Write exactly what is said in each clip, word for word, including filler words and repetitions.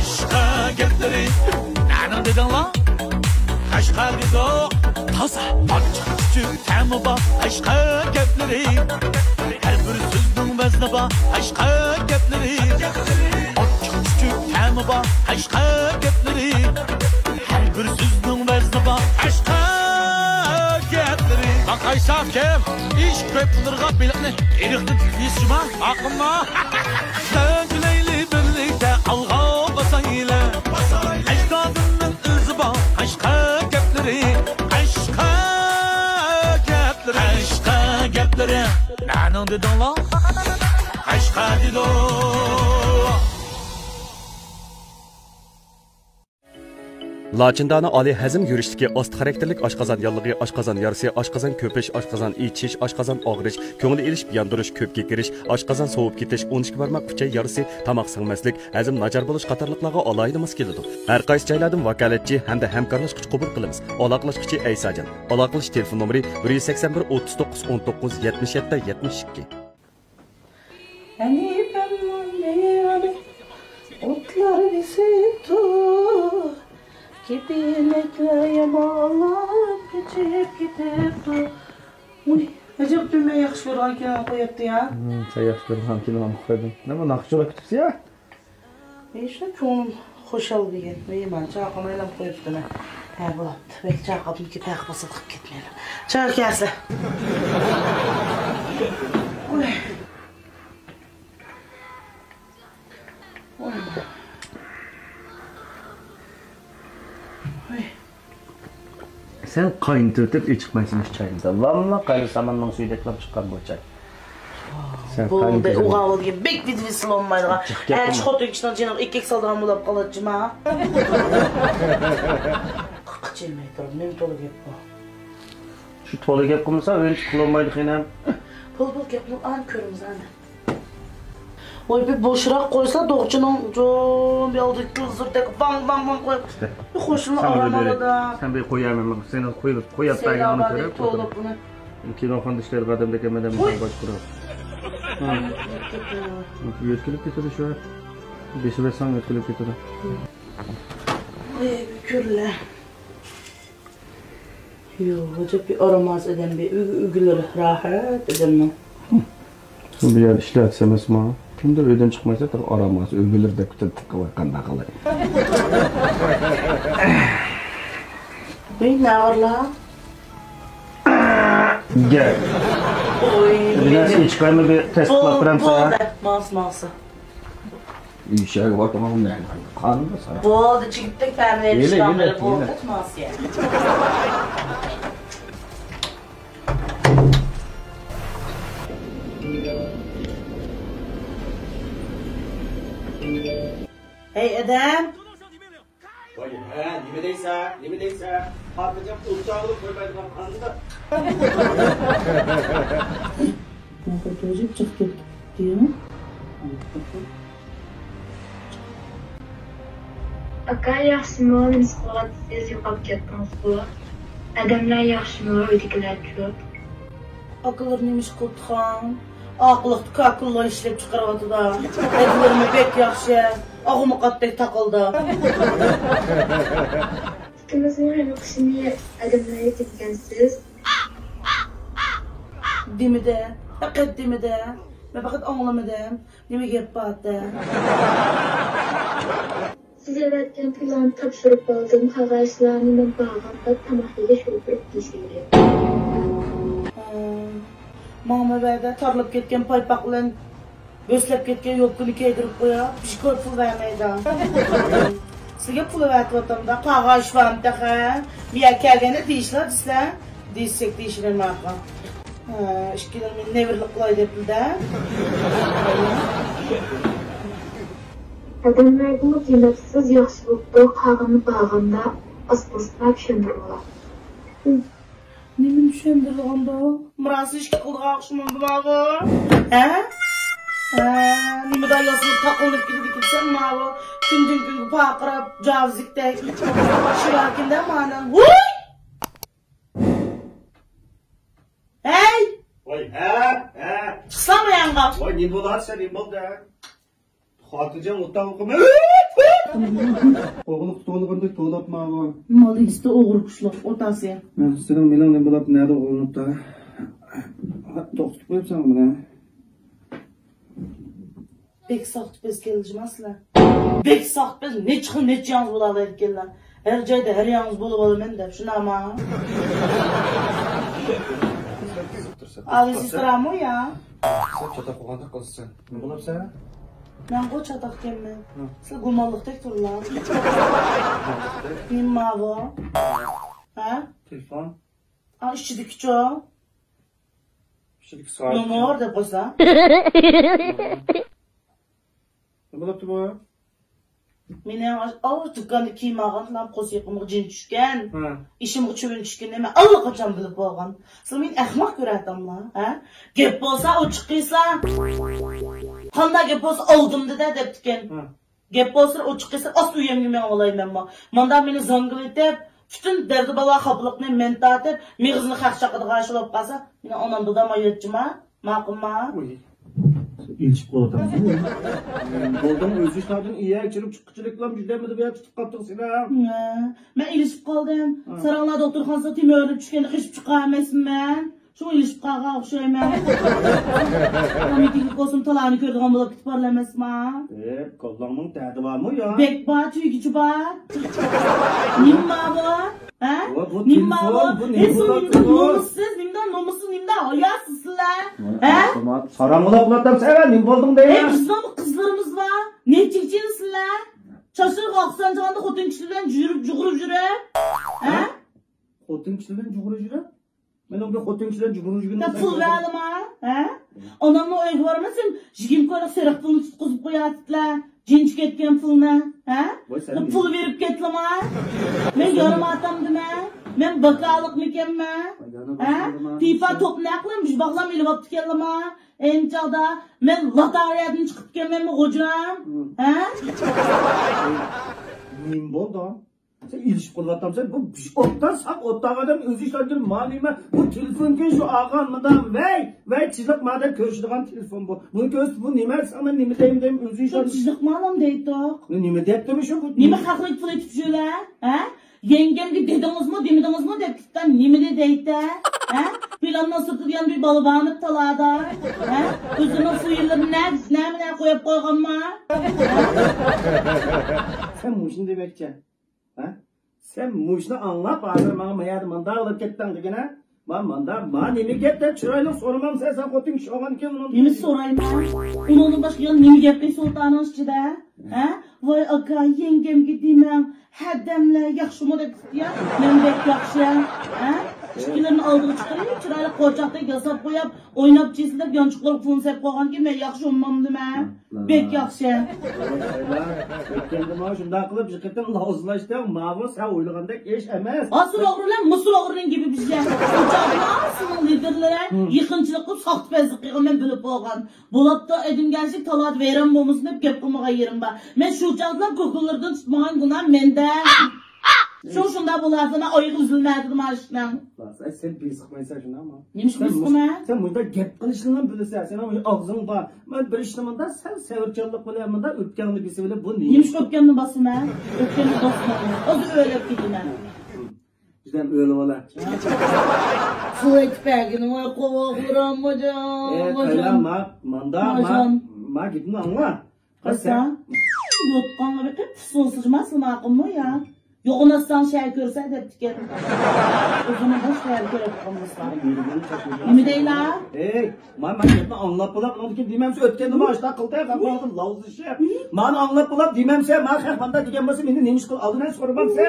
قەشقەر گەپلىرى، نەنىڭ دېدىڭلار؟ قەشقەر دېدۇق. تازا ئاچچىق چۈچۈك تەمى بار قەشقەر گەپلىرى. ھەر بىر سۆزنىڭ ۋەزنى بار قەشقەر گەپلىرى. ئاچچىق چۈچۈك تەمى بار قەشقەر گەپلىرى. ھەر بىر سۆزنىڭ ۋەزنى بار قەشقەر گەپلىرى. قايساق كىم؟ ئىش كۆپ بولىدىغان بېلىقنى ئېرىقتىن تۇتۇپ يېسە جۇما. ئاقىمما. سەن كۈلەيلى بىرلىكتە ئالغا باسايلى. ئەجدادىمنىڭ ئىزى بار قەشقەر گەپلىرى، قەشقەر گەپلىرى، قەشقەر گەپلىرى. نەنىڭ دېدىڭلار؟ قەشقەر دېدۇق. لاچىندانە ئالىي ھەزىم يۈرۈشلۈكى ئاستا خاراكتېرلىك ئاشقازان ياللۇغى، ئاشقازان يارىسى، ئاشقازان كۆپۈش، ئاشقازان ئېچىش، ئاشقازان ئاغرىش، كۆڭۈل ئېلىش، ياندۇرۇش، كۆپ كېكىرىش، ئاشقازان سوۋۇپ كېتىش، ئون ئىككى بارماق ئۈچەي يارىسى، تاماق سىڭمەسلىك، ھەزىم ناچار بولۇش قاتارلىقلارغا ئالاھىدە ماس كېلىدۇ. ھەر قايسى جايلاردىن ۋاكالەتچى ھەمدە ھەمكارلاشقۇچى قوبۇل قىلىمىز. ئالاقىلەشكۈچى ئەيساجان. ئالاقىلىشىش تېلېفون نومۇرى: بىر يۈز سەكسەن بىر، ئوتتۇز توققۇز، ئون توققۇز، يەتمىش يەتتە، يەتمىش ئىككى. ھەنىپەمنىڭ مېيىنى ئوتلار بېسىپتۇ، كېپىنەكلەر يامانلاپ قېچىپ كېتىپتۇ. ۋۇي، ئەجەب دۈمبە ياخشى كۆرىدىغان كىنونى قويۇپتۇ يا. ھىم، سەن ياخشى كۆرىدىغان كىنونى قويدۇم. نېمە ناخشا چولاپ كېتىپسىز يا؟ ھېچ كۆڭلۈم خۇشال بۈگۈن. مېھمان چاقىرمايلا قويۇپتىمەن. ھە، بوپتۇ. بەك چاقىرىپتىمەن، پەخىر باسىدىغان كېتىپ كەتمەيلا. چاي كەلسە. ۋاي. ۋاي. ۋاي. سەن قاينىتىۋېتىپ ئېچىقمايسەن ئىش چاينى. لاملا قاينىساماننىڭ سۈيىدەكلا چىققان بۇ چاي. سەن بولدى، قاينىتىۋېتىپ. ئوغا بولدى، بەك ۋىدۋىسى بولمايدىغان. جىق گەپ ئەرچى قىلما. خوتۇن كىشىنىڭ جېنىغا ئېكەك سالىدىغان بولۇپ قالاتتىما. قىچىلماي تۇرۇپ، نېمە تولا گەپ بۇ؟ شۇ تولا گەپ قىلمىسا، ئۆينى قىلالمايدۇ خېنىم. بول، بول، گەپ قىلما، ئانا كۆرىمىز، ئانا. ۋاي، بىر بوشراق قويسا، دوغچىنىڭ جون بىر ئالدى تېلېۋىزوردەك ۋاڭ، ۋاڭ، ۋاڭ قويۇپ. ئىشتە. بىر خوشۇمنى سەن بىر ئالمايدا. سەن بىر قويامەن، سېنى قويۇپ، قويۇپ بەرگەننى كۆرۈپ توۋلاپ ئولتۇرۇپ. بۇنى. كىنوخانىدا ئىشلەيدىغان ئادەمدەك ئەمەلدە مۇشۇنداق باشقۇرۇپ. ھە. يۆتكىلىپ كېتىدۇ شۇ. بېسىۋەتسەڭ يۆتكىلىپ كېتىدۇ. ۋاي، بىر كۆرلە. يوق، ئەجەب بىر ئارام ئاز ئادەم، بىر ئۆگە-، ئۆگىلىرى راھەت ئادەمنىڭ. بۇ يەر ئىشلەتسە ئەمەسمۇ؟ كۈندە ئۆيدىن چىقمايسەن، تېخى ئارام ئاز ئۆگىلىرىدەك كۈتۈپ تۇرۇپ قالغان، قانداق قىلاي؟ ۋەي، نەۋرىلەر. گەپ. ۋوي. بىر نەرسە ئېچىقايمۇ، بىر تەستىقلاپ بېرەمسەن؟ بولدى، بولدى. ماڭسا، ماڭسا. ئېشەك ئاتىغان قاندا ساراپ. بولدى، جىگىتتەك تەمىنى ئېلىشتىن بولدى، ماسىيە. ھەي، ئادەم! ۋاي، ھە، نېمە دەيسەن؟ نېمە دەيسەن؟ خاتىرجەم ئۇچاغلىق قويمايدىغان قانداق؟ ئاخىرى توزۇپ چىقىپ كەتتى. ئاكا ياخشىمۇ؟ نېمىش قىلىۋاتىسىز؟ يوقاپ كەتتىڭىزغۇ؟ ئادەملەر ياخشىمۇ؟ ئۆيدىكىلەرچۇ؟ ئاكىلىرى نېمىش قىلدىخاڭ؟ ئاقىلىقتا كاكىللا ئىشلەپ چىقىرىۋاتىدۇ. ئەجىلىرىمۇ بەك ياخشى. ئاغۇمۇقاتتەك تاقالدا. ئىككىمىزنىڭ ھېلىقى ئىشىنى ئادەملەرگە دېمىگەنسىز؟ دېمىدى. پەقەت دېمىدى. مەن پەقەت ئاڭلىمىدىم. نېمە گەپ بار دە؟ سىز ئەۋەتكەن پۇللارنى تاپشۇرۇپ بولدۇم، قالغان ئىشلارنى مەن بارغاندا تاماق يېگەچ ئولتۇرۇپ دېيىشىۋېرىڭ. ھە، ماڭا مۇنبەردە تارلىپ كەتكەن پايپاق بىلەن بۆسلەپ كەتكەن يوپكىنى كىيدۈرۈپ قويۇپ، بىر كوي پۇل بەرمەيدۇ. سىزگە پۇل ئەۋەتىۋاتامدا، قالغان ئىش بارمۇ تېخى؟ بۇ يەرگە كەلگەندە دېيىشلا دېسە، دېيىشسەك دېيىشىمەن ماقۇل. ھە، ئىككىلىرى مېنى نېۋىرلىق قىلاي دەپلا-دە. ئادەملەرگىمۇ دېمەپسىز، ياخشى بوپتۇ، قالغىنىنى بارغاندا ئاستا-ئاستا چۈشەندۈرۈۋالامەن. نېمىنى چۈشەندۈرىدىغاندۇ؟ مىراسنى ئىككى قىلىدىغان ئوخشىمامدۇ ماۋۇ؟ ھە؟ ھە، نېمە داياسىنى تاقىلىنىپ كېتىدىكەنسەن ماۋۇ؟ كۈندىن-كۈنگە پارقىراپ، جاۋىزلىكتەك. شۇ ئەكىندە مانا. ۋۇي! ھەي! ۋاي، ھە، ھە. چىقساڭ ياڭغا. ۋاي، نېمە بولدى، سەن نېمە بولدى؟ خاتىرجەم ئولتۇرغىنى. ئوغرىلىق تۇتۇۋالغاندەك توۋلاپما بۇ؟ مال ئىگىسى ئوغرى قۇشلۇق ئوتاسى. سېنىڭ مېلىڭ نېمە بولاپ، نەدە ئوغرىلىنىپتۇ؟ توختىتىپ قويۇپسەن بۇنى. بەك ساختىپەز كەلدىما سىلەر. بەك ساختىپەز، نەچچە خىل نەچچە ياڭزى بولالايدىكەنلەر. ھەر جايدا ھەر ياڭزى بولۇۋالىمەن دەپ، شۇنداقما؟ ئالىي سېسترامۇ يا؟ سەن چاتاق قىلغاندەك قىلىسەن. نېمە بولۇپسەن؟ مەنغۇ چاتاقكەنمەن. ھە. سىلەر گۇمانلىقتەك تۇرۇڭلار. نېمە بۇ؟ ھە؟ تېلېفون. ئا، ئىچىدىكىچۇ؟ ئىچىدىكى سائەت. نومۇر دەپ قويسا. نېمە بولۇپتۇ بۇ؟ مېنىڭ ئاۋۇ دۇكاندا كىيىم ئالغان قوسىقىمغا جىن چۈشكەن. ھە. ئىشىمغا چۈۋۈن چۈشكىنىنى مەن ئاللىقاچان بىلىپ بولغان. سىلەر مېنى ئەخمەق كۆرەتاملا، ھە؟ گەپ بولسا ئوچۇق قىلسا. قانداق گەپ بولسا ئالدىمدا-دە دەپتىكەن. ھە. گەپ بولسا ئوچۇق قىلسا ئاست ئۆيۈمگە مېڭىۋالاي مەنمۇ. مانداق مېنى زاڭگىلىتىپ، پۈتۈن دەردى-بالا خاپىلىقنى مەن تارتىپ، مېغىزىنى خەق چاقىدىغان ئىش بولۇپ قالسا، مېنىڭ ئانام دادام ھاياتچىما؟ ماقۇلما؟ ئۇي. ئېلىشىپ قالىۋاتامسەن؟ بولدۇڭ، ئۆز ئىشلاردىن ئىيە ئىچىرىپ چىققۇچىلىكلام جۈدەمىدى بۇ يەر تۇتۇپ قاپتۇق سېنى. ھە، مەن ئېلىشىپ قالدىم. ھە. ساراڭلار دوختۇرخانىسىغا تېمى ئۆرۈلۈپ چۈشكەندە قېچىپ چىققان ئەمەسمەن. شۇڭا ئېلىشىپ قالغان ئوخشايمەن. مىتىڭلىك بولسىمۇ تالانى كۆرىدىغان بولۇپ كېتىپ بارلا ئەمەسما؟ ئېي، كاللاڭنىڭ دەردى بارمۇ يا؟ بەك بار، تۈگىگىچە بار. نېمە بار بۇ؟ ھە؟ ۋە بۇ نېمە بار بۇ؟ تېلېفون، بۇ نېمە بولاتتى بۇ؟ نومۇسسىز، نېمىدە نومۇسسىز، نېمىدە ھاياسىزسىلەر؟ ھە؟ ساراڭ بولاپ قالاتتىم سەن، نېمە بولدۇڭ دەيمەن؟ ئەي، بىزنىڭمۇ قىزلىرىمىز بار. نەچچە كىشىسىلەر؟ چاچلىرىغا ئاق سانجىغاندا خوتۇن كىشىلەر بىلەن يۈرۈپ، جۇغۇرۇپ يۈرۈپ. ھە؟ خوتۇن كىشىلەر بىلەن جۇغۇرۇپ يۈرۈپ؟ مېنىڭ بىر خوتۇن كىشىلەر جۇغۇرۇپ يۈرگىنىم. پۇل بەرلىما، ھە؟ ئانامنىڭ ئۆيىگە بارمىسۇن، يىگىرمە كويلۇق سېرىق پۇلنى تۇتقۇزۇپ قوياتتىلە. جىنچى كەتكەن پۇلنى، ھە؟ ۋاي، سەن پۇل بېرىپ كەتلىما. مەن يارىماتامدىمەن؟ مەن باكالىقمىكەنمەن؟ ھە؟ تىپا توپنى ئەقلىم، مۇشۇ باغلام ئېلىۋاپتىكەنلىما؟ ئەينى چاغدا مەن لاتارىيەدىن چىقىپتىكەنمەنمۇ، غوجام؟ ھە؟ نېمە بولدى؟ سەن ئېلىشىپ قېلىۋاتامسەن؟ بۇ ئوتتا ساق ئوتتاغا ئادەم ئۆزى ئىشلەنگىن ما نېمە؟ بۇ تېلېفونكەن شۇ ئاغا مۇنداق ۋەي ۋەي چىزىق ما دەپ كۆرۈشىدىغان تېلېفون بۇ. بۇنى كۆرسىتىپ بۇ نېمە؟ ساڭا مەن نېمە دەيمەن دەيمەن ئۆزى ئىشلەنگىن. چىزىق مالام دەيتتۇق. نېمە دەپتىمۇ شۇ بۇ؟ نېمە خەقلىك پۇل ئېتىپ شۇلە؟ ھە؟ يەڭگەمگە دېدىڭىزمۇ دېمىدىڭىزمۇ دەپ كېتىپتۇ. نېمىنى دەيتە؟ ھە؟ پىلاننىڭ سىرتىدا يەنە بىر بالا بارمىدى تالادا؟ ھە؟ ئۆزىنىڭ فۇيلىرىنى نە نەمە نە قويۇپ قويغانما؟ ھە؟ سەن مۇشۇنى دېمەكچى. ھە؟ سەن مۇشۇنى ئاڭلاپ، ھازىر ماڭا ما يەردە مانداق قىلىپ كەتتىڭ دېگىنە؟ ما مانداق، ما نېمە گەپ دەپ چىرايلىق سورىمامسەن سەن خوتۇن كىشى بولغاندىكىن ئۇنىڭ. نېمە سورايمەن؟ ئۇنىڭدىن باشقا يەنە نېمە گەپ بار سۇلتاننىڭ ئىچىدە؟ ھە؟ ۋاي ئاكا، يەڭگەمگە دېمەڭ، ھەدەملەر ياخشىمۇ دەپ كېتىپتۇ يا. مەن بەك ياخشى، ھە؟ ئىككىلىرىنى ئالدىغا چىقىرىپ، چىرايلىق قورچاقتەك ياساپ قويۇپ، ئويناپ چېسىلىپ، يانچۇقلارغا پۇلنى سېلىپ قويغانكىن، مەن ياخشى ئۇنىمامدىمەن؟ بەك ياخشى. ئۆتكەندىمۇ شۇنداق قىلىپ بىر قېتىم لاۋزىلاشتىڭ، ماۋۇ سەن ئويلىغاندەك ئىش ئەمەس. ھازىر ئوغرى بىلەن مۇسۇر ئوغرىنىڭ گېپى بىزگە. شۇ چاغدىلا سېنىڭ لىدىرلىرىڭ يېقىنچىلىق قىلىپ ساختىپەزلىك قىلغان مەن بىلىپ بولغان. بولاپتۇ، ئەدىمگەرچىلىك تالادا ۋەيران بولمىسۇن دەپ گەپ قىلمىغان يېرىم بار. مەن شۇ چاغدىلا گۇگۇللىرىدىن تۇتمىغان گۇناھ مەندە. شۇ شۇنداق بولارسەن، ئايىغى ئۈزۈلمەيدۇ مانا ئىشنىڭ. سەن بېسىقمايسەن شۇنداقمۇ؟ نېمىشقا سەن مۇش-، بېسىقىمەن؟ سەن مۇشۇنداق گەپ قىلىشنىلا بىلىسەن. سېنىڭ مۇشۇ ئاغزىڭ بار. مەن بىر ئىشنى مۇنداق سەل سەۋرچانلىق بىلەن مۇنداق ئۆپكەڭنى بېسىۋېلىپ، بۇ نېمە؟ نېمىشقا ئۆپكەمنى باسىمەن؟ ئۆپكەمنى باسمايمەن. ھازىر ئۆرەپ كېتىمەن. بىزدىن ئۆلۈپ ئالا. سۇ ئېتىپ بەرگىنىڭ قوۋۇق ئۇراممىجان. ئەي، قايلا، ما، ماندا، ما، ما گېپىمنى ئاڭلا. قايسا؟ يوتقانغا بېقىپ، پۇسۇلسىجما سىناقىمۇ يا؟ يوغىناتساڭ شەھەر كۆرسە دەپتىكەن. ئۆزىنى بۇ شەھەر كۆرۈپ قالمىسا. نېمە دەيلا؟ ئەي، ما، ما گەپنى ئاڭلاپ بولاپ، ئۇنىڭدىن كېيىن دېمەمسە ئۆتكەندىمۇ ئاشتا قىلدى، ھەممىڭدىن لاۋزىشىپ. مانا ئاڭلاپ بولاپ دېمەمسە، ما خەق مانداق دېگەن بولسا، مېنى نېمە ئىش قىل ئالدىن سورىمامسە؟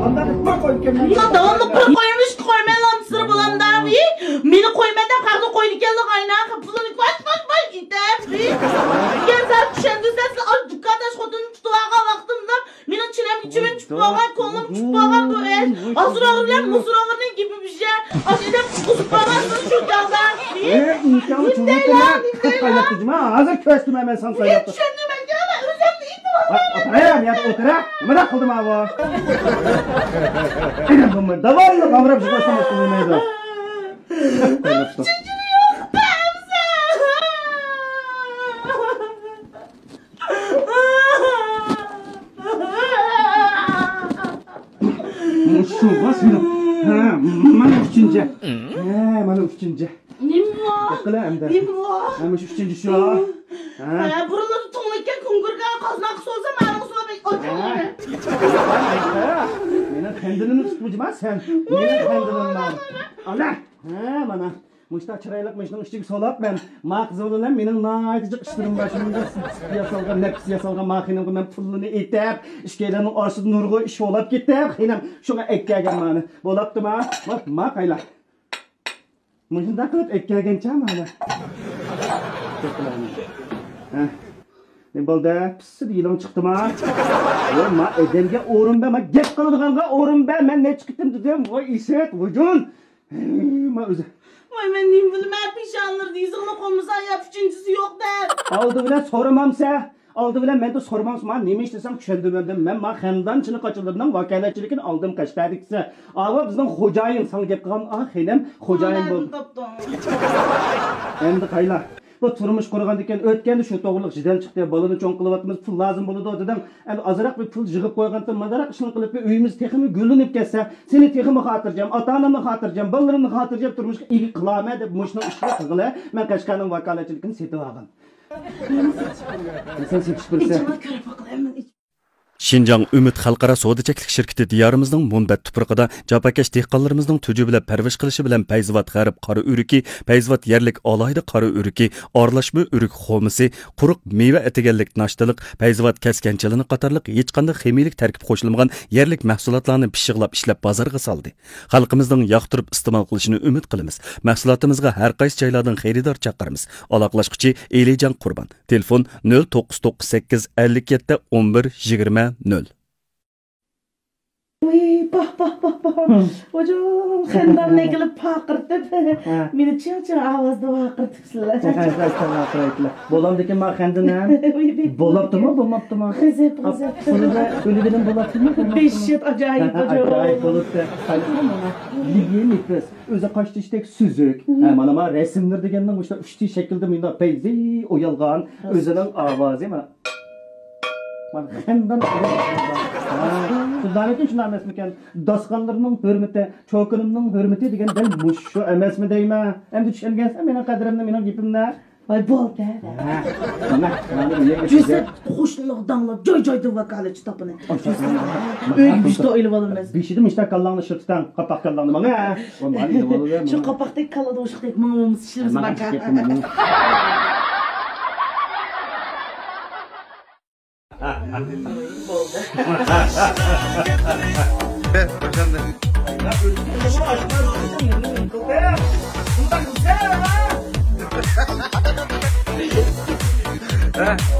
مانداق دەپ بىر قويۇپ كەلمەڭ. مانا داۋاملىق بىر قويۇم ئىش قويمايلا سىر بولامدا. مېنى قويماي دەپ خەقنى قويىدىكەنلا ئاينا. پۇلىنى باش باش باش ئېتەپ. دېگەن سەن چۈشەندۈرسەن، سىلەر ئاش دۇكانداش خوتۇننى تۇتۇۋالغان ۋاقتىمدا مېنىڭ چىلەمگە چىۋىن چۈشۈپ بولغان، كۆڭلۈم چۈشۈپ بولغان بۇ ئىش. ھازىر ئوغرى بىلەن مۇسۇر ئوغرىنىڭ گېپى بىشە. ئاشۇ ئېلىپ قۇسۇپ قالماسمۇ شۇ چاغدا؟ ئېي، ئىنكاسى چوڭ ئەتتىمە. قايناپ كېتىمەن. ھازىر كۆرسىتىمەن مەن ساڭا قايناپتۇ. چۈشەندۈرمەڭ، ئۆزۈمنى ئېيتىۋالىمەن. ئولتۇرە، يەردە ئولتۇرە. نېمە قىلدىم ھاۋا؟ ئىنىم بۇ داۋاملىق ئامراپ يۈرسەم بولمايدۇ. قايناپتۇ. چېچىنى يوق، بەرسە. ھە، مانا ئۈچىنچى. نېمە بۇ؟ دىققىلە ئەمدى. نېمە بۇ؟ ھە، مۇشۇ ئۈچىنچى شۇ. ھە. ھە، بۇرۇنلىرى توڭلىككەن كۇڭگۇركا قازناققا سولسا، ماڭا سولا بەك ئوچۇق. ھە. مېنىڭ خەندىنىمنى تۇتقۇچىما سەن؟ مېنىڭ خەندىنىمنى. ئانا. ھە، مانا. مۇشتا چىرايلىق مۇشۇنىڭ ئىچىگە سولاپ مەن. ما قىزى بىلەن مېنىڭ ناھايىتى جىق ئىشلىرىم بار. شۇنىڭدا سۈت ياسالغان، نەپىس ياسالغان ما خېنىمغا مەن پۇلنى ئېتىپ، ئىككىيلەننىڭ ئارىسىدا نۇرغۇن ئىش بولاپ كېتىپ، خېنىم شۇڭا ئەكەلگەن مانى. بولاپتىما؟ ما، ما قايلا. مۇشۇنداق قىلىپ ئەكەلگەنچە مانا. ھە. نېمە بولدى؟ پىسسىدە يىلىڭ چىقتىما؟ ۋوي، ما ئادەمگە ئورۇن بەر، ما گەپ قىلىدىغانغا ئورۇن بەر. مەن نەچچە قېتىم دېدىم، ۋوي ئىسىت، ۋۇجۇن. ھەي، ما ئۆزى. ۋاي، مەن نېمە بىلىمەن، پېشانىلىرىدا يېزىقلىق بولمىسا يا ئۈچىنچىسى يوق دەپ. ئالدى بىلەن سورىمامسە؟ ئالدى بىلەن مەندىن سورىمامسە، ما نېمە ئىش دېسەڭ چۈشەندۈرمەمدىم. مەن ما خەندان چىنە قاچىلىرىنىڭ ۋاكالەتچىلىكىنى ئالدىم قەشقەردىكىسى. ئاۋۇ بىزنىڭ خوجايىن ساڭا گەپ قىلغان، ئا خېنىم، خوجايىن بول. ئەمدى قايلا. بۇ تۇرمۇش قۇرغاندىكىن ئۆتكەندە شۇ توغرىلىق جېدەل چىقتى. بالىنى چوڭ قىلىۋاتىمىز، پۇل لازىم بولىدۇ دېدىڭ. ئەمدى ئازراق بىر پۇل يىغىپ قويغانتىم، مانداقراق ئىشنى قىلىپ، بىر ئۆيىمىز تېخىمۇ گۈللىنىپ كەتسە، سېنى تېخىمۇ خاتىرجەم، ئاتا-ئانامنى خاتىرجەم، بالىلىرىمنى خاتىرجەم تۇرمۇشقا ئىگە قىلارمەن دەپ مۇشۇنىڭ ئۈچۈن قىلغىلى مەن قەشقەرنىڭ ۋاكالەتچىلىكىنى سېتىۋالغان. سەن سېتىش بىرسى. شىنجاڭ ئۈمىد خەلقئارا سودا چەكلىك شىركىتى دىيارىمىزنىڭ مۇنبەت تۇپرىقىدا جاپاكەش دېھقانلىرىمىزنىڭ تۈجۈۋىلەپ پەرۋىش قىلىشى بىلەن پەيزىۋات غەرب قارا ئۆرۈكى، پەيزىۋات يەرلىك ئالاھىدە قارا ئۆرۈكى، ئارىلاشما ئۆرۈك خومىسى، قۇرۇق مېۋە ئەتىگەنلىك ناشتىلىق، پەيزىۋات كەسكەنچىلىنى قاتارلىق ھېچقانداق خىمىيىلىك تەركىب قوشۇلمىغان يەرلىك مەھسۇلاتلارنى پىششىقلاپ ئىشلەپ بازارغا سالدى. خەلقىمىزنىڭ ياقتۇرۇپ ئىستېمال قىلىشىنى ئۈمىد قىلىمىز. مەھسۇلاتىمىزغا ھەر قايسى جايلاردىن خېرىدار چاقىرىمىز. ئالاقىلاشقۇچى ئېلىجان قۇربان. تېلېفون: نۆل توققۇز توققۇز سەككىز، ئەللىك يەتتە، ئون بىر، يىگىرمە، نۆل. ۋىي، پاھ، پاھ، پاھ، پاھ. ھە. ۋۇجۇن، خەنداننى كېلىپ پاقىرتىپ، ھە. مېنى چىڭ-چىڭ ئاۋازدا ۋارقىرىتىپسىلەر. ھە، ھە، ھە، ۋارقىرايتتىلار. بولامدىكىنما خەندان ھەم؟ ۋىي، ۋىي، ۋىي. بولاپتىمۇ، بولماپتىمۇ؟ غەزەپ، غەزەپ. پۇلىدا ئۆلگىنىم بولاپتىمۇ، بولماپتىمۇ؟ دەھشەت، ئاجايىپ، ھە، ھە، ۋۇجۇن. ئاجايىپ بولۇپتۇ. قايتىدۇ مانا. لىگىن نېپىس. ئۆزى قاش چېچىدەك سۈزۈك. ھە، مانا، مانا رەسىملىرى دېگەننىڭ مۇشۇنداق ئۈچ دى شەكىلدە مۇنداق پەيزى ئويالغان. ئۆزىنىڭ ئاۋازى مانا. مانا خەندان. ھە، شۇنداقمىكىن، شۇنداق ئەمەسمىكەن؟ داستىخانلىرىنىڭ ھۆرمىتى، چوكىنىمنىڭ ھۆرمىتى دېگەن دەل مۇشۇ ئەمەسمۇ دەيمەن؟ ئەمدى چۈشەنگەنسەن مېنىڭ قەدرىمنى، مېنىڭ گېپىمنى. ۋاي، بولدى. ھە، مانا، مانا بۇ يەرگە جۈزەپ قوشنىلىق داڭلاپ، جاي-جايدا ۋاكالەتچى تاپىمەن. ئاشۇ ئۆيگە مۇشتا ئېلىپ ئالىمىز. بېشىدا مۇشتا كاللاڭنى ئىشلىتىپ تۇرساڭ، قاپاق كاللاڭنى ماڭا. شۇ قاپاقتەك كاللىدا ئوشۇقتەك ماڭا بولمىسا ئىشلىرىمىز بار.